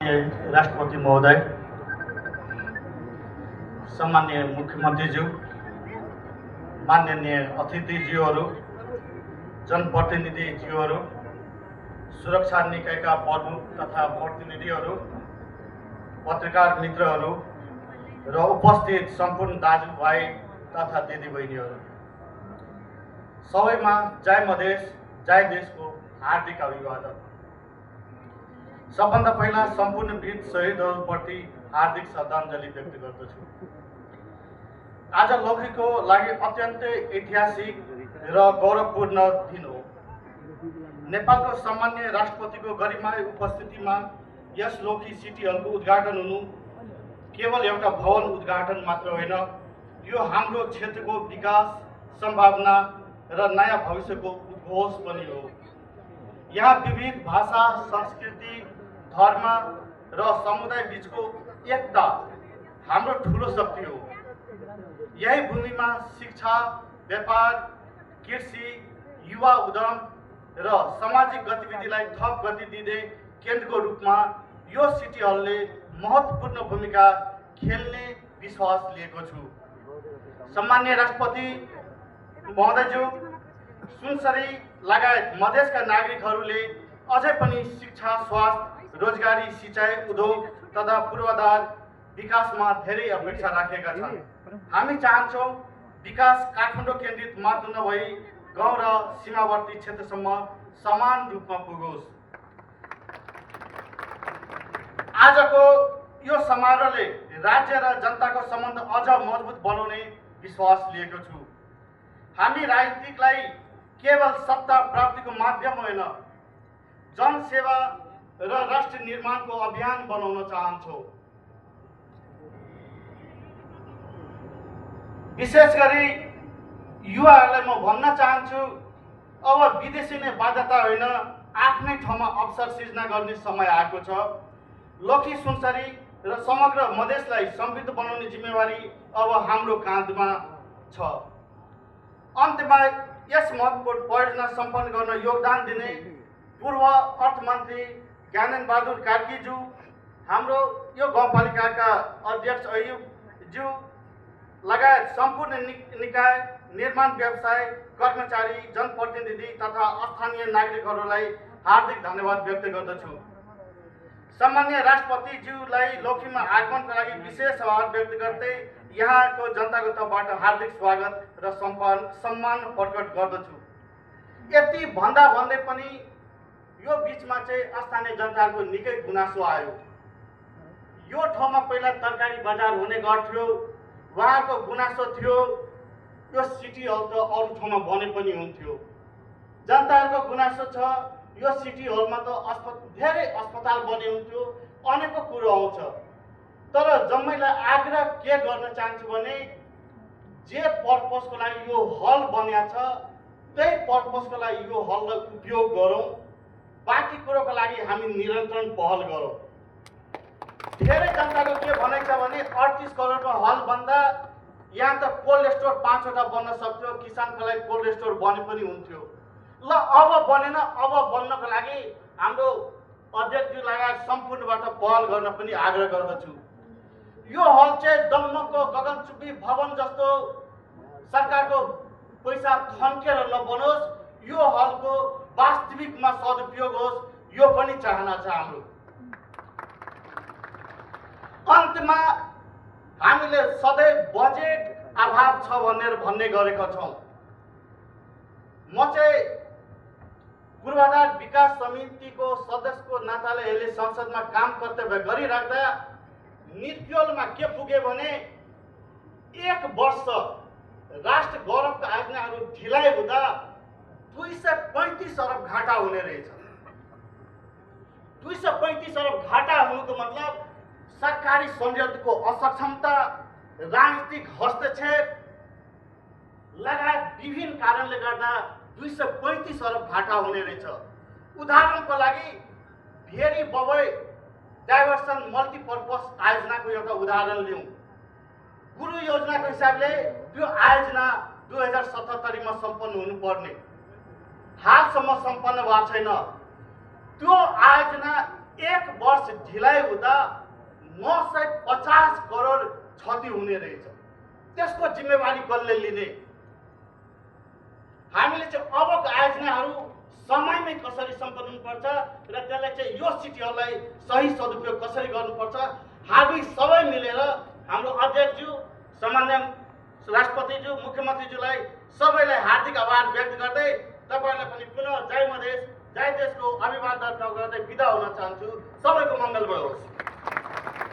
राष्ट्रपति महोदय, सम्मान्य मुख्यमन्त्रीज्यू, माननीय अतिथिज्यूहरू, जनप्रतिनिधिज्यूहरू, सुरक्षा निकायका प्रमुख तथा प्रतिनिधिहरू, पत्रकार मित्रहरू र उपस्थित सम्पूर्ण दाजुभाइ तथा दिदीबहिनीहरू, सबैमा जय मधेस जय देशको हार्दिक अभिवादन। सबभन्दा पहिला सम्पूर्ण वीर शहीदहरूप्रति हार्दिक श्रद्धाञ्जली व्यक्त गर्दछु। आज लोकीको लागि अत्यन्तै ऐतिहासिक र गौरवपूर्ण दिन हो। नेपालको सम्मान्य राष्ट्रपतिको गरिमामय उपस्थितिमा यस लोकी सिटी हलको उद्घाटन हुनु केवल एउटा भवन उद्घाटन मात्र होइन, यो हाम्रो क्षेत्रको विकास, सम्भावना र नयाँ भविष्यको उद्घोष पनि हो। यहाँ विविध भाषा, संस्कृति, धर्म र समुदाय बीचको एकता हाम्रो ठुलो शक्ति हो। यही भूमिमा शिक्षा, व्यापार, कृषि, युवा उद्यम र सामाजिक गतिविधिलाई थप गति दिँदै केन्द्रको रूपमा यो सिटी हलले महत्त्वपूर्ण भूमिका खेल्ने विश्वास लिएको छु। सम्मान्य राष्ट्रपति महोदयज्यू, सुनसरी लगायत मधेसका नागरिकहरूले अझै पनि शिक्षा, स्वास्थ्य, रोजगारी, सिँचाइ, उद्योग तथा पूर्वाधार विकासमा धेरै अपेक्षा राखेका छन्। हामी चाहन्छौँ विकास काठमाडौँ केन्द्रित मात्र नभई गाउँ र सीमावर्ती क्षेत्रसम्म समान रूपमा पुगोस्। आजको यो समारोहले राज्य र जनताको सम्बन्ध अझ मजबुत बनाउने विश्वास लिएको छु। हामी राजनीतिकलाई केवल सत्ता प्राप्तिको माध्यम होइन, जनसेवा र राष्ट्र निर्माणको अभियान बनाउन चाहन्छौँ। विशेष गरी युवाहरूलाई म भन्न चाहन्छु, अब विदेशी नै बाध्यता होइन, आफ्नै ठाउँमा अवसर सिर्जना गर्ने समय आएको छ। लोकी, सुनसरी र समग्र मधेसलाई समृद्ध बनाउने जिम्मेवारी अब हाम्रो काँधमा छ। अन्त्यमा यस महत्त्वपूर्ण परियोजना सम्पन्न गर्न योगदान दिने पूर्व अर्थमन्त्री ज्ञानेन्द्र बहादुर कार्कीज्यू, हाम्रो यो गाउँपालिकाका अध्यक्ष अयुबज्यू लगायत सम्पूर्ण निकाय, निर्माण व्यवसाय, कर्मचारी, जनप्रतिनिधि तथा स्थानीय नागरिकहरूलाई हार्दिक धन्यवाद व्यक्त गर्दछु। सम्मान्य राष्ट्रपतिज्यूलाई लोकीमा आगमनका लागि विशेष आभार व्यक्त गर्दै यहाँको जनताको तर्फबाट हार्दिक स्वागत र सम्मान प्रकट गर्दछु। यति भन्दा भन्दै पनि यो बीचमा चाहिँ स्थानीय जनताको निकै गुनासो आयो। यो ठाउँमा पहिला तरकारी बजार हुने गर्थ्यो, उहाँको गुनासो थियो यो सिटी हल त अरू ठाउँमा बने पनि हुन्थ्यो। जनताहरूको गुनासो छ यो सिटी हलमा त धेरै अस्पताल बने हुन्थ्यो, अनेकौँ कुरो आउँछ। तर जम्मैलाई आग्रह के गर्न चाहन्छु भने जे पर्पजको लागि यो हल बनिया छ त्यही पर्पजको लागि यो हललाई उपयोग गरौँ। बाँकी कुरोको लागि हामी निरन्तरण पहल गरौँ। धेरै जनताको के भनाइ छ भने 38 करोडको हल बन्दा यहाँ त कोल्ड स्टोर 5वटा बन्न सक्थ्यो, किसानको लागि कोल्ड स्टोर बने पनि हुन्थ्यो। ल अब बनेन, अब बन्नको लागि हाम्रो अध्यक्षज्यू लगायत सम्पूर्णबाट पहल गर्न पनि आग्रह गर्दछु। यो हल चाहिँ दम्मको गगनचुम्बी भवन जस्तो सरकारको पैसा थन्केर नबनोस्, यो हलको वास्तविकमा सदुपयोग होस्, यो पनि चाहना छ हाम्रो। अन्त्यमा हामीले सधैँ बजेट अभाव छ भनेर भन्ने गरेका छौँ। म चाहिँ पूर्वाधार विकास समितिको सदस्यको नाताले यसले संसदमा काम कर्तव्य गरिराख्दा निर्क्योलमा के पुगे भने 1 वर्ष राष्ट्र गौरवका आयोजनाहरू ढिलाइ हुँदा 235 अरब घाटा हुने रहेछ। 235 अरब घाटा हुनुको मतलब सरकारी संयन्त्रको असक्षमता, राजनीतिक हस्तक्षेप लगायत विभिन्न कारणले गर्दा 235 अरब घाटा हुने रहेछ। उदाहरणको लागि भेरी बबई डाइभर्सन मल्टिपर्पज आयोजनाको एउटा उदाहरण लिउँ। गुरु योजनाको हिसाबले त्यो आयोजना 2077 मा सम्पन्न हुनुपर्ने, हालसम्म सम्पन्न भएको छैन। त्यो आयोजना 1 वर्ष ढिलाइ हुँदा 950 करोड क्षति हुने रहेछ। त्यसको जिम्मेवारी कसले लिने? हामीले चाहिँ अबको आयोजनाहरू समयमै कसरी सम्पन्न हुनुपर्छ र त्यसलाई चाहिँ यो सिटीहरूलाई सही सदुपयोग कसरी गर्नुपर्छ, हामी सबै मिलेर हाम्रो अध्यक्षज्यू, सामान्य राष्ट्रपतिज्यू, मुख्यमन्त्रीज्यूलाई सबैलाई हार्दिक आभार